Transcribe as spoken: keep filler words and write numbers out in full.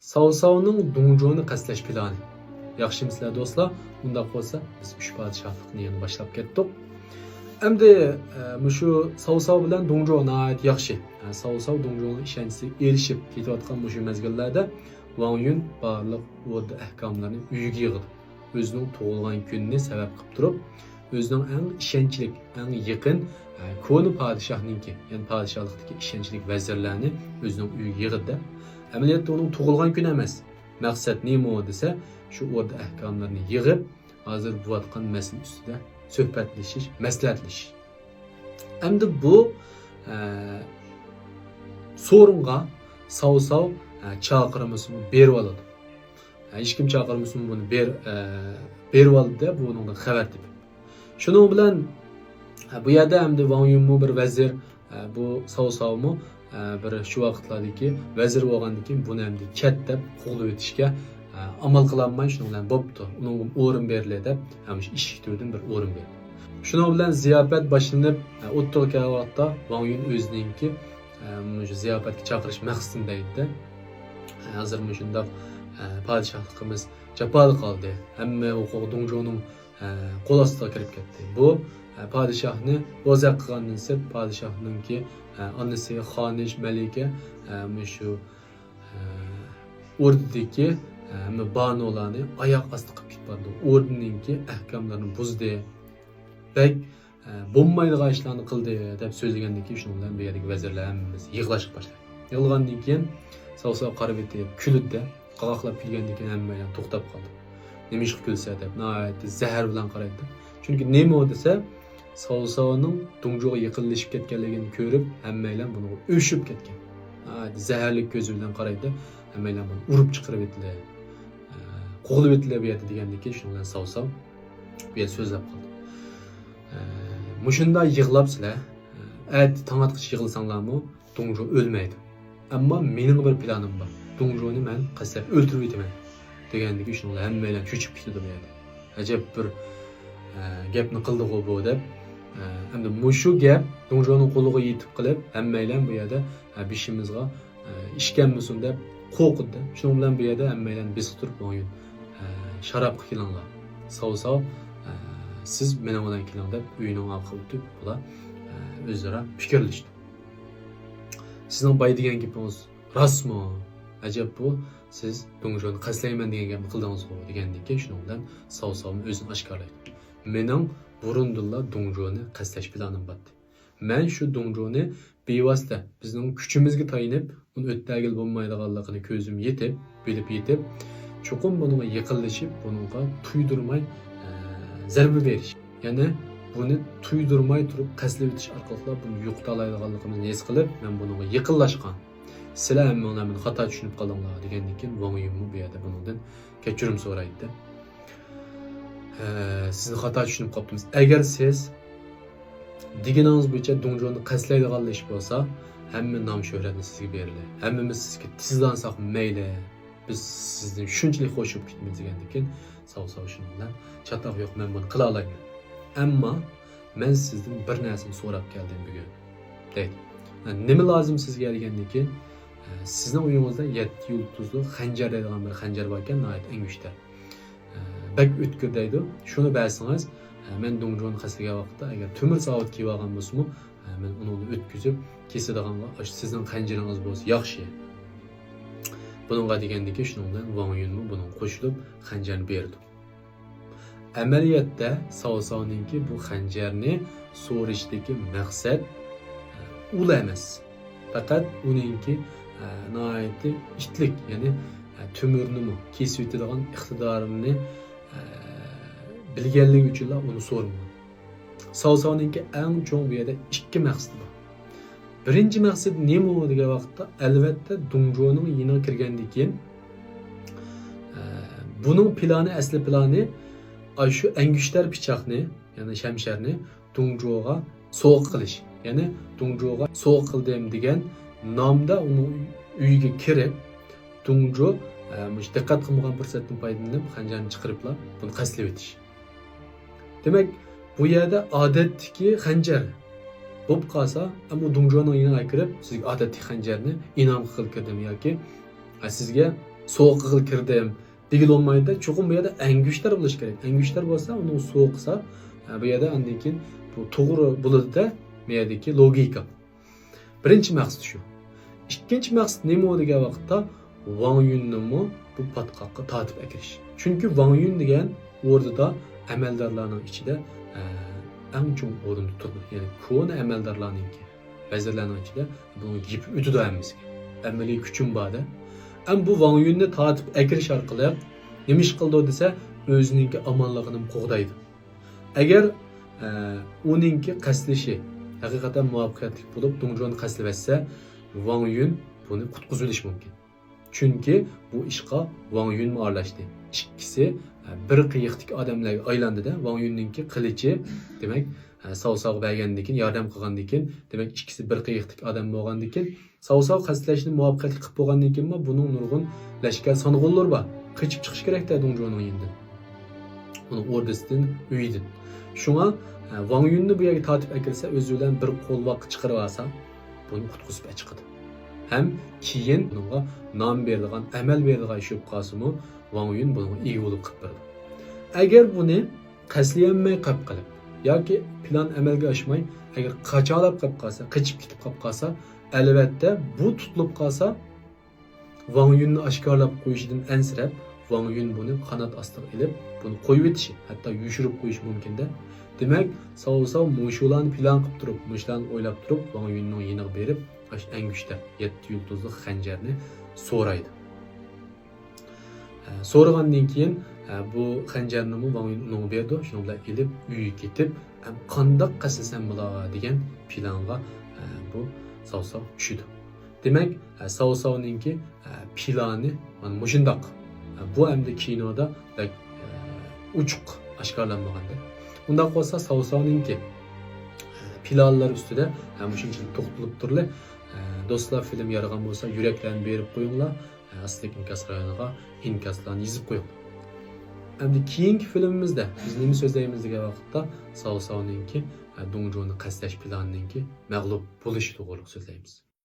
ساۋساۋنىڭ دۇڭجۇنى قەستلەش پىلانى. ياخشىمۇسىلەر دوستلار؟ ئۇنداق بولسا بىز ئۈچ پادىشاھلىقنى يەنە باشلاپ كەتتۇق. ئەمدى ئە، مۇشۇ ساۋساۋ بىلەن دۇڭجۇ ناھايىتى ياخشى. ئە، ساۋساۋ دۇڭجۇنىڭ ئىشەنچىسىگە ئېرىشىپ كېتىۋاتقان مۇشۇ مەزگىللەردە ۋاڭ يۈن بارلىق ئوردا ئەھكاملىرىنى ئۆيىگە يىغىدۇ. ئۆزىنىڭ تۇغۇلغان كۈنىنى سەۋەب قىلىپ تۇرۇپ، ئۆزىنىڭ ئەڭ ئىشەنچلىك، ئەڭ يېقىن، ئە، كونا پادىشاھنىڭكى، يەنى پادىشاھلىقتىكى ئىشەنچلىك ۋەزىرلەرنى ئۆزىنىڭ ئۆيىگە يىغىدى. ئەمەلىيەتتە ئۇنىڭ تۇغۇلغان كۈنى ئەمەس. مەقسەت نېمە دېسە، شۇ ئوردا ئەھكاملىرىنى يىغىپ، ھازىر بولۇۋاتقان مەسىلە ئۈستىدە سۆھبەتلىشىش، مەسلىھەتلىشىش. ئەمدى بۇ، ئە، سورۇنغا ساۋساۋ، ئە، چاقىرمىسىمۇ بېرىۋالىدۇ. ئە، ھېچكىم چاقىرمىسىمۇ بۇنى بېر-، ئە، بېرىۋالدى، بۇنىڭدىن خەۋەر تېپىپ. شۇنىڭ بىلەن، ئە، بۇ يەردە ئەمدى ۋاڭ يۈنمۇ بىر ۋەزىر، ئە، بۇ ساۋساۋمۇ، ئە، بىر شۇ ۋاقىتلاردىكى ۋەزىر بولغاندىن كېيىن بۇنى ئەمدى كەت دەپ قوغلىۋېتىشكە، ئە، ئامال قىلالماي، شۇنىڭ بىلەن بوپتۇ، ئۇنىڭغا ئورۇن بېرىلە دەپ، ھەم شۇ ئىشىك تۈۋىدىن بىر ئورۇن بېرىلدى. شۇنىڭ بىلەن زىياپەت باشلىنىپ، ئە، ئوتتۇرىغا كەلگەن ۋاقىتتا ۋاڭ يۈن ئۆزىنىڭكى، ئە، مۇشۇ زىياپەتكە چاقىرىش مەقسىتىنى دەيدۇ. ئە، ھازىر مۇشۇنداق، ئە، پادىشاھلىقىمىز جاپادا قالدى. ھەممە ھوقۇقى دۇڭجۇنىڭ، ئە، قول ئاستىغا كىرىپ كەتتى. بۇ، ئە، پادىشاھنى بوزەك قىلغاندىن سىرت، پادىشاھنىڭكى، ئە، ئانىسى خانىش مەلىكە، ئە، مۇشۇ، ئە، ئوردىدىكى، ئە، ھەممە بانۇلارنى ئاياق ئاستى قىلىپ كېتىپ بارىدۇ. ئوردىنىڭكى ئەھكاملىرىنى بۇزدى. بەك، ئە، بولمايدىغان ئىشلارنى قىلدى دەپ سۆزلىگەندىن كېيىن شۇنىڭ بىلەن بۇ يەردىكى ۋەزىرلەر ھەممىمىز يىغلاشقا باشلىدى. يىغلىغاندىن كېيىن ساۋساۋ قارىۋېتىپ كۈلىدۇ. قاقاقلاپ كۈلگەندىن كېيىن ھەممەيلەن توختاپ قالدى. نېمىشقا كۈلىسەن دەپ ناھايىتى زەھەر بىلەن قارايدۇ. چۈنكى نېمە دېسە، ساۋساۋنىڭ دۇڭجۇغا يېقىنلىشىپ كەتكەنلىكىنى كۆرۈپ ھەممەيلەن بۇنىڭغا ئۆچۈشۈپ كەتكەن. ناھايىتى زەھەرلىك كۆزى بىلەن قارايدۇ. ھەممەيلەن بۇنى ئۇرۇپ چىقىرىۋېتىلە، ئە، قوغلىۋېتىلە بۇ يەردە دېگەندىن كېيىن شۇنىڭ بىلەن ساۋساۋ بۇ يەردە سۆزلەپ قالدى. ئە، مۇشۇنداق يىغلاپسىلەر، ئە، ئەتە تاڭ ئاتقىچە يىغلىساڭلارمۇ دۇڭجۇ ئۆلمەيدۇ. ئەمما مېنىڭ بىر پىلانىم بار. دۇڭجۇنى مەن قەستلەپ ئۆلتۈرۈۋېتىمەن دېگەندىكى شۇنىڭ بىلەن ھەممەيلەن چۆچۈپ كېتىدۇ بۇ يەردە. ئەجەب بىر، ئە، گەپنى قىلدىغۇ بۇ دەپ. ئە، ئەمدى مۇشۇ گەپ دۇڭجۇنىڭ قۇلىقىغا يېتىپ قېلىپ ھەممەيلەن بۇ يەردە، ئە، بېشىمىزغا، ئە، ئىش كەلمىسۇن دەپ قورقىدۇ. شۇنىڭ بىلەن بۇ يەردە ھەممەيلەن بېسىقتۇرۇپ ماڭا، ئە، شارابقا كېلىڭلار. ساۋساۋ، ئە، سىز مېنىڭ بىلەن كېلىڭ دەپ ئۆينىڭ ئارقىغا ئۆتۈپ بۇلار، ئە، ئۆزئارا پىكىرلىشىدۇ. سىزنىڭ بايا دېگەن گېپىڭىز راستمۇ؟ ئەجەب بۇ، سىز دۇڭجۇنى قەستلەيمەن دېگەن گەپنى قىلدىڭىزغۇ دېگەندىن كېيىن شۇنىڭ بىلەن ساۋساۋمۇ ئۆزىنى ئاشكارىلايدۇ. مېنىڭ بۇرۇندىنلا دۇڭجۇنى قەستلەش پىلانىم بارتى. مەن شۇ دۇڭجۇنى بىۋاسىتە بىزنىڭ كۈچىمىزگە تايىنىپ ئۇنى ئۆتتەرگىلى بولمايدىغانلىقىنى كۆزۈم يېتىپ، بىلىپ يېتىپ، چوقۇم بۇنىڭغا يېقىنلىشىپ، بۇنىڭغا تۇيدۇرماي، ئە، زەربە بېرىش. يەنى بۇنى تۇيدۇرماي تۇرۇپ قەستلىۋېتىش ئارقىلىقلا بۇنى يوقىتالايدىغانلىقىمىزنى ھېس قىلىپ، مەن بۇنىڭغا يېقىنلاشقان. سىلەر ھەممىڭلار مېنى خاتا چۈشىنىپ قالدىڭلار دېگەندىن كېيىن ۋاڭ يۈنمۇ بۇ يەردە بۇنىڭدىن كەچۈرۈم سورايتتى. ھە، سىزنى خاتا چۈشىنىپ قاپتىمىز. ئەگەر سىز دېگىنىڭىز بويىچە دۇڭجۇنى قەستلەيدىغانلا ئىش بولسا، ھەممە نام شۆھرەتنى سىزگە بېرىلە. ھەممىمىز سىزگە تىزلانساقمۇ مەيلى. بىز سىزدىن شۇنچىلىك خوش بولۇپ كېتىمىز دېگەندىن كېيىن، ساۋساۋ شۇنىڭ بىلەن چاتاق يوق، مەن بۇنى قىلالايمەن. ئەمما مەن سىزدىن بىر نەرسىنى سوراپ كەلدىم بۈگۈن، دەيدۇ. نېمە لازىم سىزگە دېگەندىن كېيىن، سىزنىڭ ئۆيىڭىزدە يەتتە يۇلتۇزلۇق خەنجەر دەيدىغان بىر خەنجەر باركەن، ناھايىتى ئەڭگۈشتەر. بەك ئۆتكۈر دەيدۇ. شۇنى بەرسىڭىز، مەن دۇڭجۇنى قەستلىگەن ۋاقىتتا ئەگەر تۆمۈر ساۋۇت كىيىۋالغان بولسىمۇ، مەن ئۇنىڭنى ئۆتكۈزۈپ كېسىدىغانغا، ئاشۇ سىزنىڭ خەنجىرىڭىز بولسا ياخشى. بۇنىڭغا دېگەندىكىن شۇنىڭ بىلەن ۋاڭ يۈنمۇ بۇنىڭغا قوشۇلۇپ خەنجەرنى بېرىدۇ. ئەمەلىيەتتە ساۋساۋنىڭكى بۇ خەنجەرنى سورىشىدىكى مەقسەت ئۇلا ئەمەس. پەقەت ئۇنىڭكى، ئە، ناھايىتى ئىتلىك، يەنى، ئە، تۆمۈرنىمۇ كېسىۋېتىدىغان ئىقتىدارىنى، ئە، بىلگەنلىكى ئۈچۈنلا ئۇنى سورىمىغان. ساۋساۋنىڭكى ئەڭ چوڭ بۇ يەردە ئىككى مەقسىتى بار. بىرىنچى مەقسىتى نېمە دېگەن ۋاقىتتا، ئەلۋەتتە، دۇڭجۇنىڭ يېنىغا كىرگەندىن كېيىن، ئە، بۇنىڭ پىلانى، ئەسلى پىلانى، ئاشۇ ئەنگۈشتەر پىچاقنى، يەنى شەمشەرنى دۇڭجۇغا سوۋغا قىلىش، يەنى دۇڭجۇغا سوۋغا قىلدىم دېگەن نامدا ئۇنىڭ ئۆيىگە كىرىپ، دۇڭجۇ، ئە، مۇشۇ دىققەت قىلمىغان پۇرسەتتىن پايدىلىنىپ، خەنجەرنى چىقىرىپلا بۇنى قەستلىۋېتىش. دېمەك، بۇ يەردە ئادەتتىكى خەنجەر بولۇپ قالسا، ئەمما دۇڭجۇنىڭ يېنىغا كىرىپ، سىزگە ئادەتتىكى خەنجەرنى ئىنئام قىلىپ كىردىم ياكى، ئە، سىزگە سوغۇق قىلغىلى كىردىم دېگىلى بولمايدۇ. چوقۇم بۇ يەردە ئەڭگۈشتەر بولۇشى كېرەك. ئەڭگۈشتەر بولسا، ئۇنىڭ سوغۇق قىلسا، ھە، بۇ يەردە ئاندىن كېيىن بۇ توغرا بولىدۇ-دە، بۇ يەردىكى لوگىكا. بىرىنچى مەقسىتى شۇ. ئىككىنچى مەقسىتى نېمە دېگەن ۋاقىتتا، ۋاڭ يۈننىمۇ بۇ پاتقاققا تارتىپ ئەكىرىش. چۈنكى ۋاڭ يۈن دېگەن ئوردىدا ئەمەلدارلارنىڭ ئىچىدە، ئە، ئەڭ چوڭ ئورۇندا تۇرىدۇ. يەنى كونا ئەمەلدارلارنىڭكى، ۋەزىرلەرنىڭ ئىچىدە بۇنىڭ گېپى ئۆتىدۇ ھەممىسىگە. ئەمەلىي كۈچۈم بار-دە. ئەمما بۇ ۋاڭ يۈننى تارتىپ ئەكىرىش ئارقىلىق نېمە ئىش قىلىدۇ دېسە، ئۆزىنىڭكى ئامانلىقىنى قوغدايدۇ. ئەگەر، ئە، ئۇنىڭكى قەستلىشى ھەقىقەتەن مۇۋەپپەقىيەتلىك بولۇپ، دۇڭجۇەننى قەستلىۋەتسە، ۋاڭ يۈن بۇنى قۇتقۇزۇۋېلىشى مۇمكىن. چۈنكى بۇ ئىشقا ۋاڭ يۈنمۇ ئارىلاشتى. ئىككىسى، ئە، بىر قېيىقتىكى ئادەملەرگە ئايلاندى-دە، ۋاڭ يۈننىڭكى قىلىچى، دېمەك، ئە، ساۋساۋغا بەرگەندىن كېيىن، ياردەم قىلغاندىن كېيىن، دېمەك، ئىككىسى بىر قېيىقتىكى ئادەم بولغاندىن كېيىن، ساۋساۋ قەستلەشنى مۇۋەپپەقىيەتلىك قىلىپ بولغاندىن كېيىنمۇ بۇنىڭ نۇرغۇن لەشكەر سانغۇنلىرى بار. قېچىپ چىقىش كېرەك-دە دۇڭجۇەننىڭ يېنىدىن. ئۇنىڭ ئوردىسىدىن، ئۆيىدىن. شۇڭا، ئە، ۋاڭ يۈننى بۇ يەرگە تارتىپ ئەكىرسە، ئۆزى بىلەن بىر قولۋاق چىقىرىۋالسا، بۇنى قۇتقۇزۇپ ئەچىقىدۇ. ھەم كېيىن بۇنىڭغا نام بېرىدىغان، ئەمەل بېرىدىغان ئىش بولۇپ قالسىمۇ، ۋاڭ يۈن بۇنىڭغا ئىگە بولۇپ قىلىپ بېرىدۇ. ئەگەر بۇنى قەستلىيەلمەي قېلىپ قېلىپ ياكى پىلان ئەمەلگە ئاشماي، ئەگەر قاچالاپ قېلىپ قالسا، قېچىپ كېتىپ قېلىپ قالسا، ئەلۋەتتە، بۇ تۇتۇلۇپ قالسا، ۋاڭ يۈننى ئاشكارىلاپ قويۇشىدىن ئەنسىرەپ، ۋاڭ يۈن بۇنى قانات ئاستىغا ئېلىپ، بۇنى قويۇۋېتىشى، ھەتتا يوشۇرۇپ قويۇشى مۇمكىن-دە. دېمەك، ساۋساۋ مۇشۇلارنى پىلان قىلىپ تۇرۇپ، مۇشۇلارنى ئويلاپ تۇرۇپ، ۋاڭ يۈننىڭ يېنىغا بېرىپ، ئاشۇ ئەڭگۈشتەر، يەتتە يۇلتۇزلۇق خەنجەرنى سورايدۇ. ئە، سورىغاندىن كېيىن، ئە، بۇ خەنجەرنىمۇ ۋاڭ يۈن ئۇنىڭغا بېرىدۇ. شۇنىڭ بىلەن ئېلىپ ئۆيگە كېتىپ، ئەم، قانداق قەستلىسەم بولا دېگەن پىلانغا، ئە، بۇ ساۋساۋ چۈشىدۇ. دېمەك، ئە، ساۋساۋنىڭكى، ئە، پىلانى مانا مۇشۇنداق. ئە، بۇ ئەمدى كىنودا بەك، ئە، ئوچۇق ئاشكارىلانمىغاندا. ئۇنداق بولسا ساۋساۋنىڭكى، ئە، پىلانلىرى ئۈستىدە، ئە، مۇشۇنچىلىك توختىلىپ تۇرلى. ئە، دوستلار، فىلىم يارىغان بولسا يۈرەكلەرنى بېرىپ قويۇڭلار. ئە، ئاستىدىكى ئىنكاس رايونىغا ئىنكاسلارنى يېزىپ قويۇڭ. ئەمدى كېيىنكى فىلىمىمىزدە بىز نېمە سۆزلەيمىز دېگەن ۋاقىتتا، ساۋساۋنىڭكى، ئە، دۇڭجۇنى قەستلەش پىلانىنىڭكى مەغلۇپ بولۇشى توغرىلىق سۆزلەيمىز.